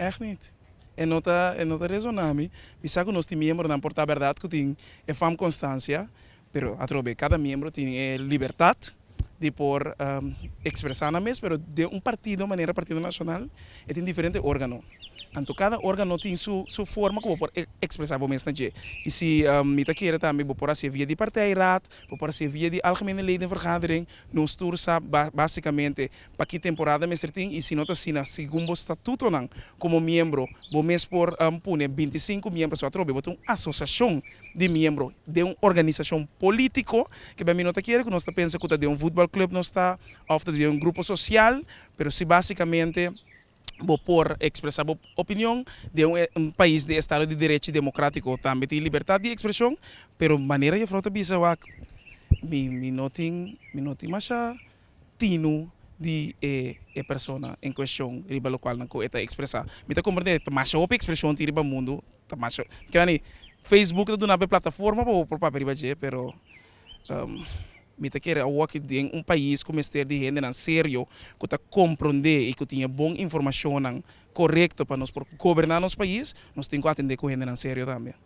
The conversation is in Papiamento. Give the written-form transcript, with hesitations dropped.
Echt niet. E no ta resoná mi. Mi sa ku nos tin miembronan, por ta berdat ku tin e fam Constancia, pero atrobe kada miembro tin e libertat di por ekspresá nan mes, pero di un partido manera Partido Nashonal, e tin diferente órgano. Anto kada órgano tin su forma kon por ekspresá bo mes na dje. I si mi ta kere tambe bo por hasi via di partijraad, bo por hasi via di algemene ledenvergadering, nos tur sa básikamente pa ki temporada mester tin i si no ta asina, segun bo statutonan komo miembro, bo mes por pone 25 miembro, so atrobe bo tin un asosiashon di miembro di un organisashon polítiko, ku mi no ta kere ku nos ta pensa ku ta di un voetbalclub nos ta, òf di un grupo sosial, pero si básikamente bo por ekspresá bo opinion di un pais di estado di derecho demokrátiko tambe tin libertat di ekspreshon, pero manera juffrouw ta bisa, wak, mi no tin mas tinu di e persona en kuestion riba lokual nan ku e ta ekspresá. Mi ta komprendé, mas hopi ekspreshon tin riba mundu, ta mas kani Facebook ta duna plataforma pa por papia riba dje, pero mi ta kere awor den un pais ku mester di hendenan serio ku ta komprendé i ku tin bon informashon korekto pa nos por goberná nos pais, nos tin ku atendé ku hendenan serio tambe.